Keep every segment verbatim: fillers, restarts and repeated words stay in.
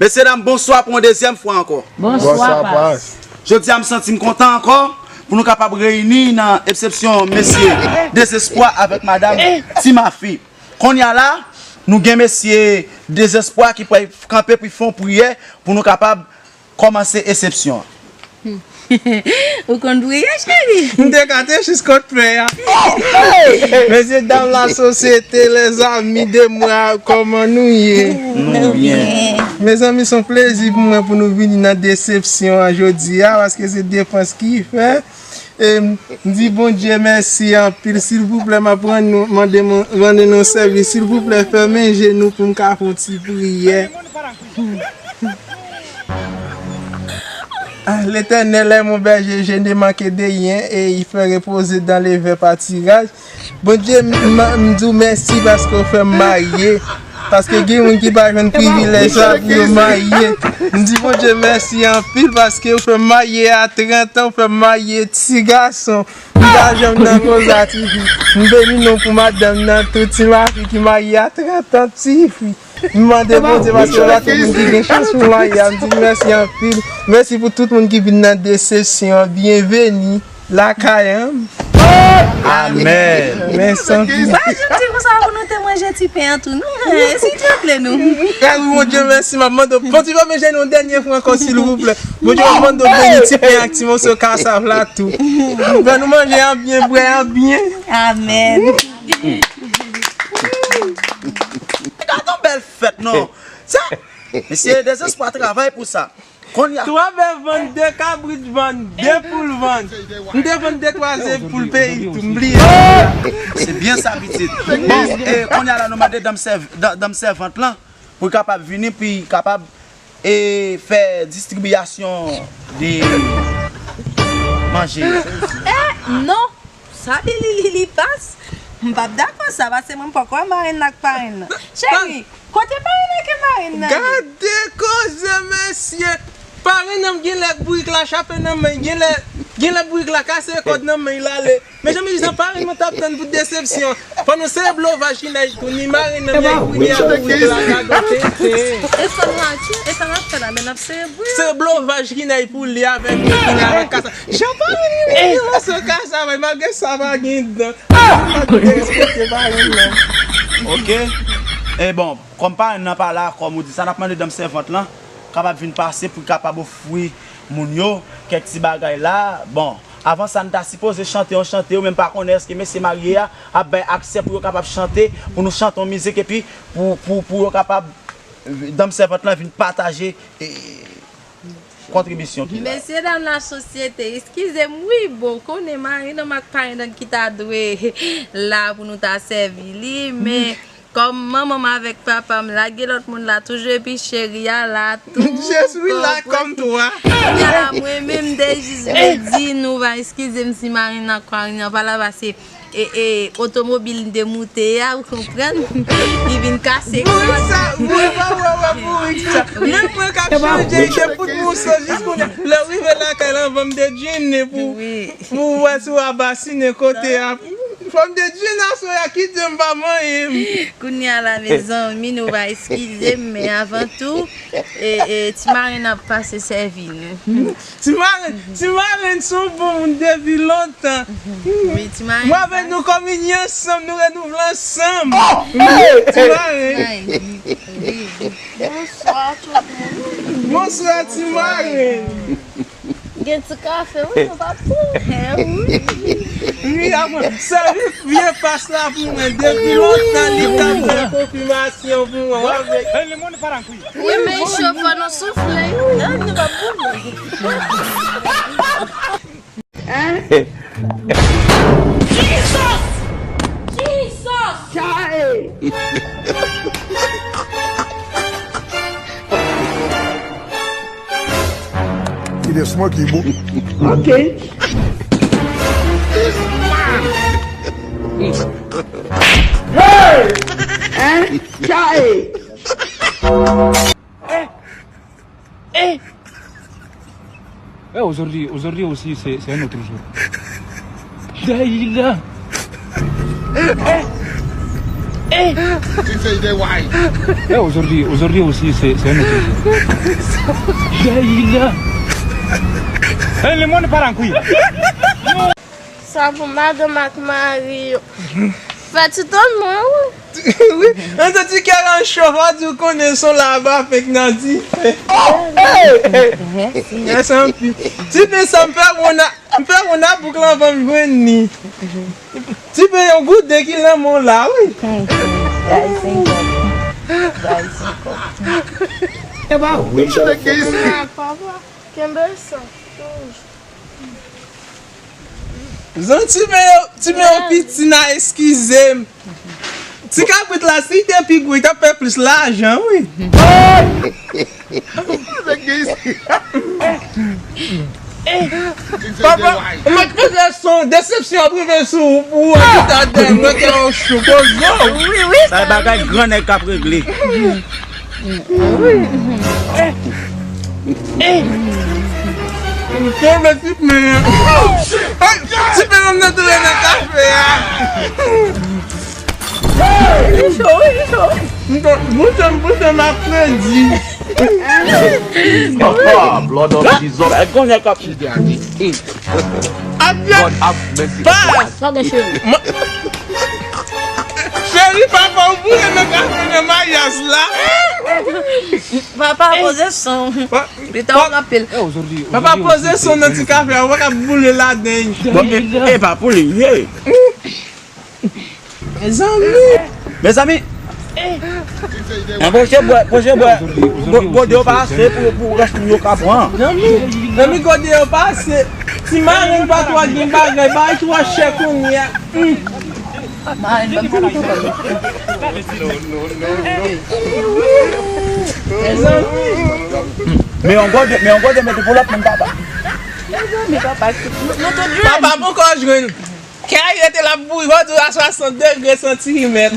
Mesye dam, bonswa pou yon dezyèm fwa ankò. Bonswa, Bonswa, pas. Pas. Jodi a, m santi m kontan ankò pou nou kapab reyini nan esepsyon mesye Dezespwa avèk madanm Timafi. Kounye a la, nou gen mesye Dezespwa ki pral kanpe pou fè yon priyè pou nou kapab kòmanse esepsyon an. Ou konn priye, cheri? M te kate jis kot pè a. Mesye dam, lasosyete, lèzami de mwa, kòman nou ye? Nou byen. Mezanmi, se yon plezi pou mwen pou nou vini nan esepsyon an jodi a, paske se defans ki fè. E m di Bondye mèsi anpil. Silvouplè, m ap rann nou, mande nou, mande nou sèvis. Silvouplè, fèmen je nou pou m ka fè yon ti priyè. Ah, L'Éternel est mon berger, je ne manque de rien, et il fait reposer dans les verts pâturages. Bondye, m, m, m di w mèsi paske w fè m marye. Paske gen moun ki pa jwenn privilèj sa pou yo marye. M di Bondye mèsi anpil paske w fè m marye a trant an, w fè m marye ti gason. M pa janm nan koze a tifi. M beni non pou madanm nan, tout Timafi ki marye a trant an, tifi. M mande Bondye paske pa tout moun ki gen chans pou marye a. M di mèsi anpil. Mèsi pou tout moun ki vin nan esepsyon an. Byenveni lakay an. Amèn. Mèsi anpil. Pa janm di konsa pou nou te manje ti pen an tou, non. Eh, silvouplè, nou. Ah wi, Bondye mèsi, m ap mande w. Bondye, pa manje nou dènye fwa ankò, silvouplè. Bondye, m ap mande w beni ti pen ak ti moso kasav la tou. Ban nou manje an byen, bwè an byen. Amèn. Gade yon bèl fèt, non. Sa, mesye Dezespwa travay pou sa. Kounye a. Twa bèf vann, de kabrit vann, de poul vann. M te vann de twa ze poul peyi tou, m bliye. Se byen sa, pitit. Bon, e, kounye a la, nou mande dam sèv-, da-, dam sèvant lan pou l kapab vini, pou l kapab, e, fè distribiyasyon de manje. Eh, non! Sa li, li, li, li pas. M p ap dakò sa, paske mwen poko wè marenn nan ak parenn nan. Cheri, kote parenn nan ke marenn nan ye? Gade koze, mesye! Parenn nan gen lè bourik la chape nan men, gen lè, gen lè bourik la kase kòd nan men, l ale. Men jan m di sa, parenn mwen t ap tann pou desepsyon. Pandan se blovaj ki nan tou, ni marenn nan, ni bourik la, bourik la, gade yon tenten. E fò n atire, e sa n ap fè la, men n ap selebre. Se blovaj ki nan pou li avèk, avèk kasa. Jan parenn li, li lanse kasa, men malgre sa, pa gen dan. Pa gen respekte parenn nan. Ok. E bon, kòm parenn nan pa la, kòm ou di sa, n ap mande dam sèvant lan kapab vin pase pou l kapab ofri moun yo kèk ti bagay la. Bon, avan sa, n ta sipoze chante yon chante, ou menm pa konnen èske mesye marye a ap bay aksè pou yo kapab chante, pou nou chante yon mizik, epi pou, pou, pou yo kapab, dam sèvant lan vin pataje, e, kontribisyon ki la. Mesye dam lasosyete, eskize m wi, bon, konnen marenn nan ak parenn nan ki ta dwe la pou nou ta sèvi li, men kòm manman m avèk papa m lage lòt moun la toujou, epi cheri a la tou. Je suis là comme toi. Kounye a la, mwen menm, m te jis vle di nou va eskize m si marenn nan ak parenn nan pa la, paske e, e, otomobil m te moute a, ou konprann? Li vin kase kòd. Bourik sa, mwen pa wè, wè bourik sa. Menm mwen k ap chanje ide pou moso jis kounye a. Lè w rive lakay la, anvan m te djine pou, pou wè si w a basinen kote a. Fò m te djine aswè a, kite m pa manyen m. Kounye a la, mezanmi, nou va eskize m, men avan tou, e, e, ti marenn ap pase sèvi nou. Ti marenn, ti marenn se yon bon moun depi lontan. Wi, ti marenn. Mwen avèk nou kominye ansanm, nou renouvle ansanm. Ti marenn. Bonswa tout moun. Bonswa ti marenn. Gen ti kafe, wi, nou pa pou. Wi, apre, sèvi vye pas la pou mwen. Depi lontan, li t ap fè konfimasyon pou mwen. W ap veye. Wi, men cho fò nou soufle. Nan, nou pa pou. Hein? Jesus! Jesus! Chae! It is smoky, boo. Ok. Hey! Hein? Chae! Eh! Eh! Eh, aujourd'hui, aujourd'hui aussi, c'est, c'est un autre jour. Daïla! Eh! He, aujourd'hui, aujourd'hui aussi, c'est c'est un autre jour. Daïla. Hey, le monde part en couille. Sa pou madanm ak mari yo. Fè ti tann mwen, wi. Wi, an santi kè an cho, fò di w konnen son laba fèk nan dife. Mèsi anpil. Ti pe sa m fè wona, m fè wona pou k lan van m jwenn ni. Ti pe yon gouden ki nan men w la, wi. Bay senk kòb. Bay senk kòb. Papa, kenbe sa. Zan, ti men yo, ti men yo piti na, eskize m. Ti kabrit la, si li te pi gwo, li t ap fè plis lajan, wi. Papa, mwen t panse se yon desepsyon ap rive sou ou, pou ou wè ki ta dèyè mwen, kè w cho, poze w. Wi, wi. Sa e bagay gran nèg k ap regle. Wi. Kenbe ti men an. Ay, ti men an nan tounen nan kafe a. Li cho, wi, li cho. M t ap bouche m, bouche m ap fredi. Blood of Jesus. Ap God have mercy. Baz. Sa gen cheri. Cheri, papa w boule nan kafe nan maryaj la. Papa, poze son. Li ta w rapel. Papa, poze son nan ti kafe a, ou pa ka boule ladan. Bon, e, e pa pou li ye. Mezanmi. Mezanmi. Mwen pwoche bwè, pwoche bwè. Go- Gode yo pa ase pou, pou rès moun yo ka pran. Zanmi, zanmi, gode yo pa ase. Ti marenn pa twò gen bagay, bagay twò chè kounye a. Hmm. Marenn pa gen bagay. Mezanmi. Men yon gode, men yon gode mete pou lòt moun, papa. Mezanmi, papa, nou, nou tout jwenn. Papa poko jwenn. Kè a rete l ap bouyi, jodi a swasant degre santimèt.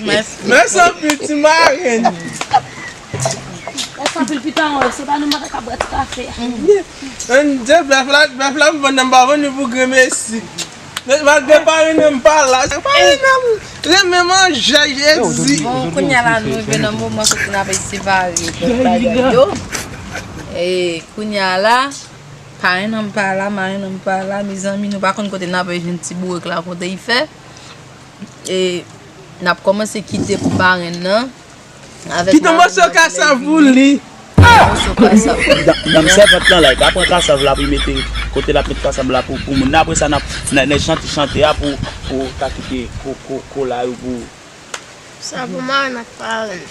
Mèsi. Mèsi anpil, ti marenn. Mèsi anpil, pita, se pa nou mande k ap bwè ti kafe a. Ann, de bèf la, bèf la, m vann nan, m pa vann li pou grenmesi. Malgre parenn nan m pa la, parenn nan m renmen manje, Jezi. Bon, kounye a la, nou rive nan moman kote n ap separe bèf bagay yo. E kounye a la, parenn nan m pa la, marenn nan m pa la, mezanmi, nou pa konn kote n ap jwenn ti bourik la, kote l fè. E n ap kòmanse kite pou parenn nan. Kite yon moso kasav pou li. Yon moso kasav. Dam, dam sèvant lan la, li ka pran kasav la pou li mete kote l ap met kasav la pou, pou moun nan. Apre sa, n ap, n a, n a chante chante a pou, pou ta kite ko, ko, kola yo pou. Sa pou marenn ak parenn.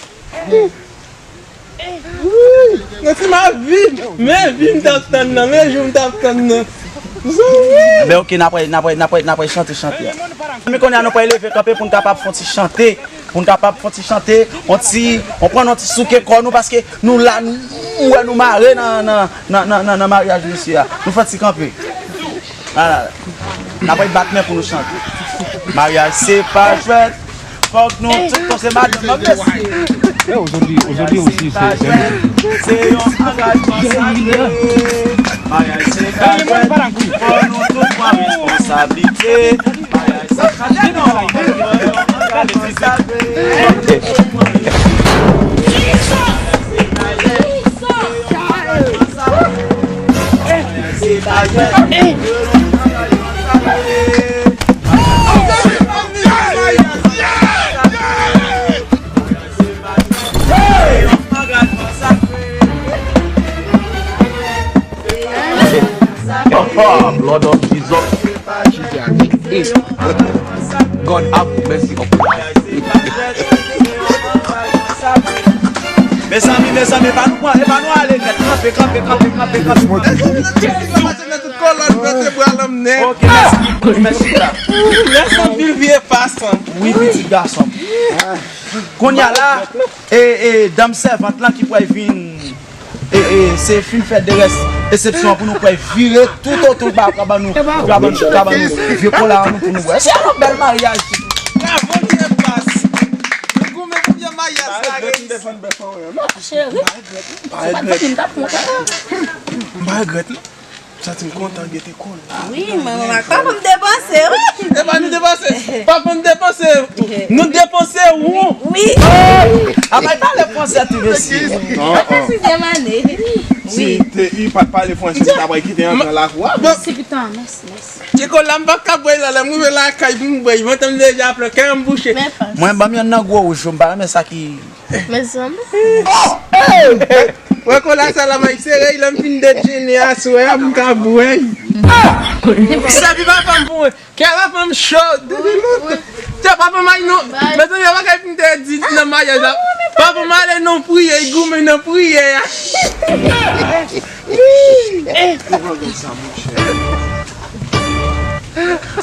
Wi, nan ti ma vi m, men vi m t ap tann nan, men jou m t ap tann nan. Zanmi. Enben, oke, n ap, n ap, n ap, n ap chante chante a. Men kounye a, nou pral leve kanpe pou n kapab fè yon ti chante, pou n kapab fè yon ti chante, yon ti, nou pran yon ti souke kò nou, paske nou la, nou, ou wè nou mare nan, nan, nan, nan, nan, nan maryaj mesye a. Nou fè yon ti kanpe. Ala, n ap bat men pou nou chante. Maryaj se pa jwèt. Fòk nou tout panse madanm nan, mesye. Maryaj se pa jwèt. Se yon angajman sakre. Maryaj se pa jwèt. Fòk nou tout pran responsablite. Maryaj se pa jwèt. Se yon angajman sakre. Blood of Jesus. God have mercy upon us. Mezanmi, mezanmi, epa nou pran, epa nou ale nèt. Kanpe, kanpe, kanpe, kanpe, kanpe. Nan tout kolòn vètebral an m nèt. Ok, mèsi, mèsi la. Mèsi anpil vye pasan. Wi, pitit gason. Kounye a la, e, e, dam sèvant lan ki pral vin, e, e, se fin fè de rès esepsyon an pou nou pral vire tout otou ba, ka ban nou, ka ban nou, ka ban nou vye kola an nou pou nou bwè. Se yon bèl maryaj. Bravo, vye pas. Nou goumen pou vye maryaj sa reyisi. Cheri, se pa ti moun t ap kontan. M pa regrèt, non. Santi m kontan gete kòl. Wi, manman, papa m depanse, wi. E pa nou depanse. Papa m depanse. Nou depanse ou. Wi. A bay pale fransè tou, mesye. Papa sizyèm ane. Si te i pa t pale fransè, li ta pral kite antre nan lakou a. Mèsi pitan, mèsi, mèsi. Ti kòl la, m pa ka bwè la, lè m rive lakay pou m bwè, vantan m deja plen, kè m bouche. Mwen, ban m yonn nan gwo wouj yo, m pa renmen sa ki Mezanmi. Wè kola sa la may sere, lè m fin dejene aswè a, m ka bwè. Sèvi papa m pou mwen. Kè papa m cho depi lontan. Te papa m ay non. Mezanmi, yo pa kay fin te di nan maryaj la. Papa m ale nan priyè, li goumen nan priyè a.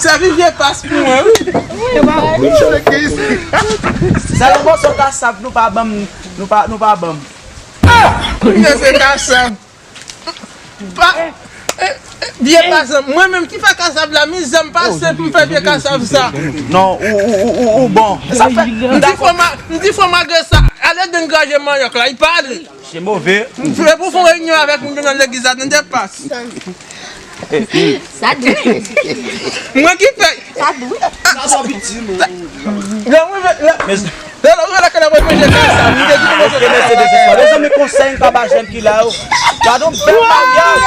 Sèvi vye pas pou mwen, wi. Sèl yon moso kasab nou pa ban m, nou pa, nou pa ban m. Mwen se kasab. Pa, eh, eh, vye pas, mwen menm ki fè kasab la, mizè m pase pou m fè vye kasab sa. Non, ou, ou, ou, ou, ou bon. Sa fè, m di fò ma, m di fò malgre sa, ale degaje manyòk la, li pa ale. Se move. Se pou fè yon reyinyon avèk moun nan legliz la, tande pas. Sa dwe. Mwen ki fè. Sa dwe. Sa sò piti, mwen. Lè mwen, lè, lè, lè, lè, lè, lè, mwen manje kay sa, mwen te di mwen se kay sa. Mezanmi, konsèy m ka ba jèn ki la yo. Gade yon bèl maryaj.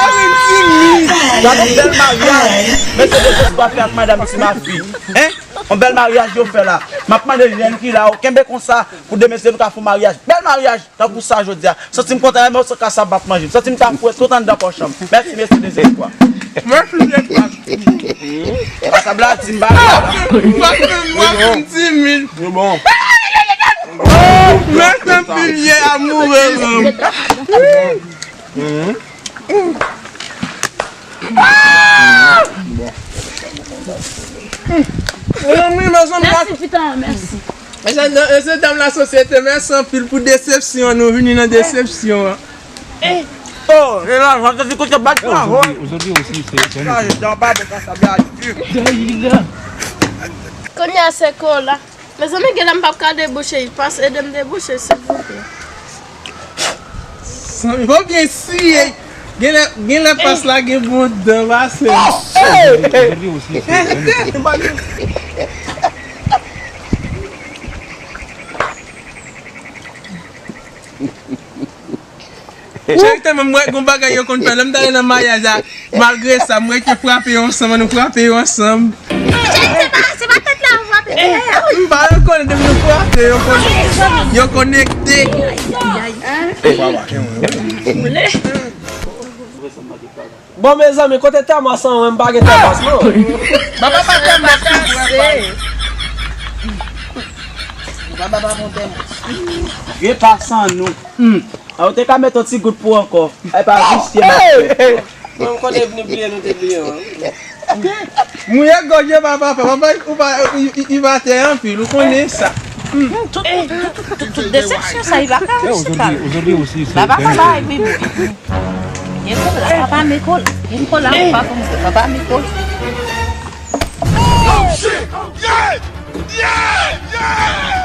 Gade yon bèl maryaj. Mesye Dezespwa fè ak madanm Ti Mafi. Hein? Yon bèl maryaj yo fè la. M ap mande jèn ki la yo, kenbe konsa pou demen se nou ka fè yon maryaj. Bèl maryaj! Tankou sa jodi a. Santi m kontan, men ou se kasab m ap manje. M santi m ta fwet tout anndan pòch an. Mèsi, mesye Dezespwa. Mèsi, Dezespwa. Kasab la di m bagay la. Mwen, mwen, mwen, timid. Yo bon. Mèsi anpil, ye amoure, man. Mezanmi, mezanmi. Mèsi, pitan, mèsi. Mesye, mesye dam lasosyete, mèsi anpil pou desepsyon an. Nou vini nan desepsyon an. Oh, e la, jan te di kote bat bravo. Ozodwi osi, se, se. Sa, jan pa bon, sa, sa, bya, di. Kounye a, se kola. Mezanmi, genlè m p ap ka debouche, pas ede m debouche, silvouplè. Sanmi, fò byen siye. Genlè, genlè pas la gen bon dan pase. Ozodwi osi, se. Cheri, te menm, mwen, gon bagay yo konn fè. Lè m t ale nan maryaj la, malgre sa, mwen te frape yo ansanm, nou frape yo ansanm. Cheri, se pa, se pa tèt la ou frape, se dèyè a, wi. M pa rekonèt depi nou frape, yo konn-, yo konekte. Bon, mezanmi, kote tèmòs an, mwen m pa gen tèmòs, non. Baba pa tèmòs, non, frè pa. Baba pa bon tèmòs. Gen pas an nou. Hmm. A, ou te ka met yon ti gout pou ankò. E pa visye m ap fè. Mwen, m konnen vini bliye, nou te bliye, wi. Mouye gòj yo, papa, papa, ou pa, i, i, i batè anpil, ou konnen sa. Hmm. Tout, tout, tout, tout, tout desepsyon sa, i pa ka resi kalm. Papa, papa, epi, gen kola, papa, men kola, gen kola, papa, men kola. Oh, shit! Yeah! Yeah! Yeah!